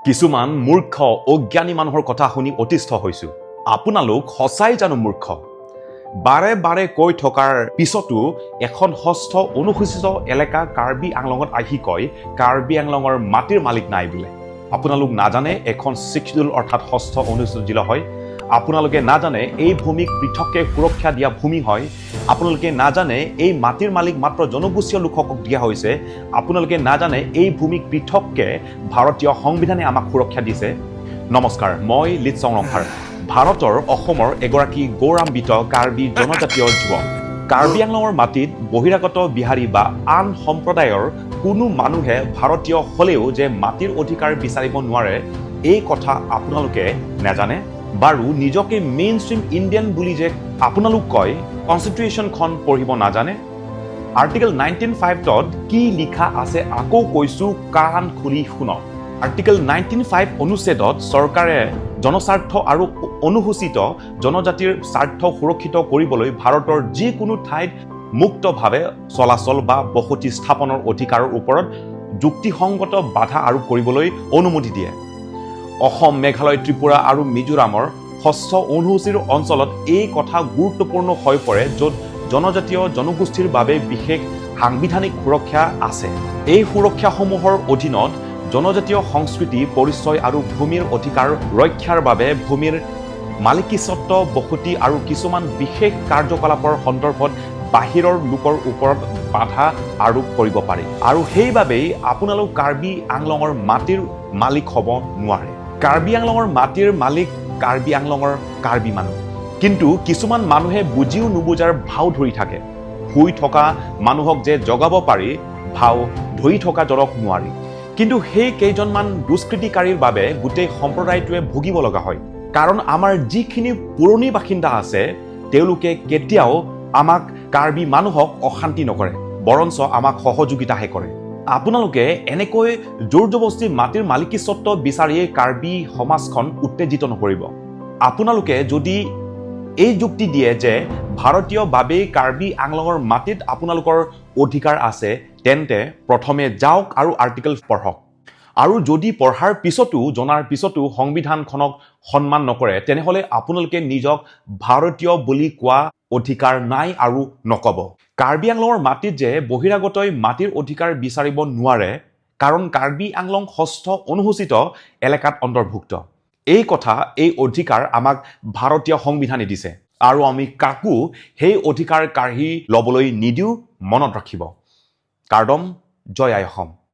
কিছুমান মূৰ্খ, অজ্ঞানী মানুহৰ কথা শুনি অতিষ্ঠ হৈছোঁ। আপোনালোক সঁচাই জানো মূৰ্খ? বাৰে বাৰে কৈ থকাৰ পিছতো এখন ষষ্ঠ অনুসূচিত এলেকা কাৰ্বি আংলঙত আহি কয় কাৰ্বি আংলঙৰ মাটিৰ মালিক নাই বোলে। আপোনালোক নাজানে এখন ছিক্স অৰ্থাৎ ষষ্ঠ অনুসূচিত জিলা হয়। আপোনালোকে নাজানে এই ভূমিক পৃথককৈ সুৰক্ষা দিয়া ভূমি হয়। আপোনালোকে নাজানে এই মাটিৰ মালিক মাত্ৰ জনগোষ্ঠীয় লোকসকলক দিয়া হৈছে। আপোনালোকে নাজানে এই ভূমিক পৃথককৈ ভাৰতীয় সংবিধানে আমাক সুৰক্ষা দিছে। নমস্কাৰ, মই লিটচং ৰংখাৰ, ভাৰতৰ অসমৰ এগৰাকী গৌৰৱান্বিত কাৰ্বি জনজাতীয় যুৱক। কাৰ্বি আংলঙৰ মাটিত বহিৰাগত বিহাৰী বা আন সম্প্ৰদায়ৰ কোনো মানুহে ভাৰতীয় হ'লেও যে মাটিৰ অধিকাৰ বিচাৰিব নোৱাৰে, এই কথা আপোনালোকে নাজানে? বাৰু, নিজকে মেইন ষ্ট্ৰীম ইণ্ডিয়ান বুলি যে আপোনালোক কয়, কনষ্টিটিউশ্যনখন পঢ়িব নাজানে? আৰ্টিকেল 19(5)ত কি লিখা আছে, আকৌ কৈছোঁ, কাণ খুলি শুনক। আৰ্টিকেল 19(5) অনুচ্ছেদত চৰকাৰে জনস্বাৰ্থ আৰু অনুসূচিত জনজাতিৰ স্বাৰ্থ সুৰক্ষিত কৰিবলৈ ভাৰতৰ যিকোনো ঠাইত মুক্তভাৱে চলাচল বা বসতি স্থাপনৰ অধিকাৰৰ ওপৰত যুক্তিসংগত বাধা আৰোপ কৰিবলৈ অনুমতি দিয়ে। অসম, মেঘালয়, ত্ৰিপুৰা আৰু মিজোৰামৰ ষষ্ঠ অনুসূচীৰ অঞ্চলত এই কথা গুৰুত্বপূৰ্ণ হৈ পৰে, য'ত জনজাতীয় জনগোষ্ঠীৰ বাবে বিশেষ সাংবিধানিক সুৰক্ষা আছে। এই সুৰক্ষাসমূহৰ অধীনত জনজাতীয় সংস্কৃতি, পৰিচয় আৰু ভূমিৰ অধিকাৰ ৰক্ষাৰ বাবে ভূমিৰ মালিকীস্বত্ব, বসতি আৰু কিছুমান বিশেষ কাৰ্যকলাপৰ সন্দৰ্ভত বাহিৰৰ লোকৰ ওপৰত বাধা আৰোপ কৰিব পাৰি। আৰু সেইবাবেই আপোনালোক কাৰ্বি আংলঙৰ মাটিৰ মালিক হ'ব নোৱাৰে। কাৰ্বি আংলঙৰ মাটিৰ মালিক কাৰ্বি আংলঙৰ কাৰ্বি মানুহ। কিন্তু কিছুমান মানুহে বুজিও নুবুজাৰ ভাও ধৰি থাকে। শুই থকা মানুহক যে জগাব পাৰি, ভাও ধৰি থকা জনক নোৱাৰি। কিন্তু সেই কেইজনমান দুষ্কৃতিকাৰীৰ বাবে গোটেই সম্প্ৰদায়টোৱে ভুগিব লগা হয়। কাৰণ আমাৰ যিখিনি পুৰণি বাসিন্দা আছে, তেওঁলোকে কেতিয়াও আমাক কাৰ্বি মানুহক অশান্তি নকৰে, বৰঞ্চ আমাক সহযোগিতাহে কৰে। আপোনালোকে এনেকৈ জোৰ জবস্তি মাটিৰ মালিকীস্বত্ব বিচাৰিয়েই কাৰ্বি সমাজখন উত্তেজিত নকৰিব। আপোনালোকে যদি এই যুক্তি দিয়ে যে ভাৰতীয় বাবেই কাৰ্বি আংলঙৰ মাটিত আপোনালোকৰ অধিকাৰ আছে, তেন্তে প্ৰথমে যাওক আৰু আৰ্টিকেল পঢ়ক। আৰু যদি পঢ়াৰ পিছতো, জনাৰ পিছতো সংবিধানখনক সন্মান নকৰে, তেনেহ'লে আপোনালোকে নিজক ভাৰতীয় বুলি কোৱা অধিকাৰ নাই আৰু নক'ব। কাৰ্বি আংলঙৰ মাটিত যে বহিৰাগতই মাটিৰ অধিকাৰ বিচাৰিব নোৱাৰে, কাৰণ কাৰ্বি আংলং ষষ্ঠ অনুসূচিত এলেকাত অন্তৰ্ভুক্ত। এই কথা, এই অধিকাৰ আমাক ভাৰতীয় সংবিধানে দিছে আৰু আমি কাকো সেই অধিকাৰ কাঢ়ি ল'বলৈ নিদিওঁ, মনত ৰাখিব। কাৰ্দম, জয় আই অসম।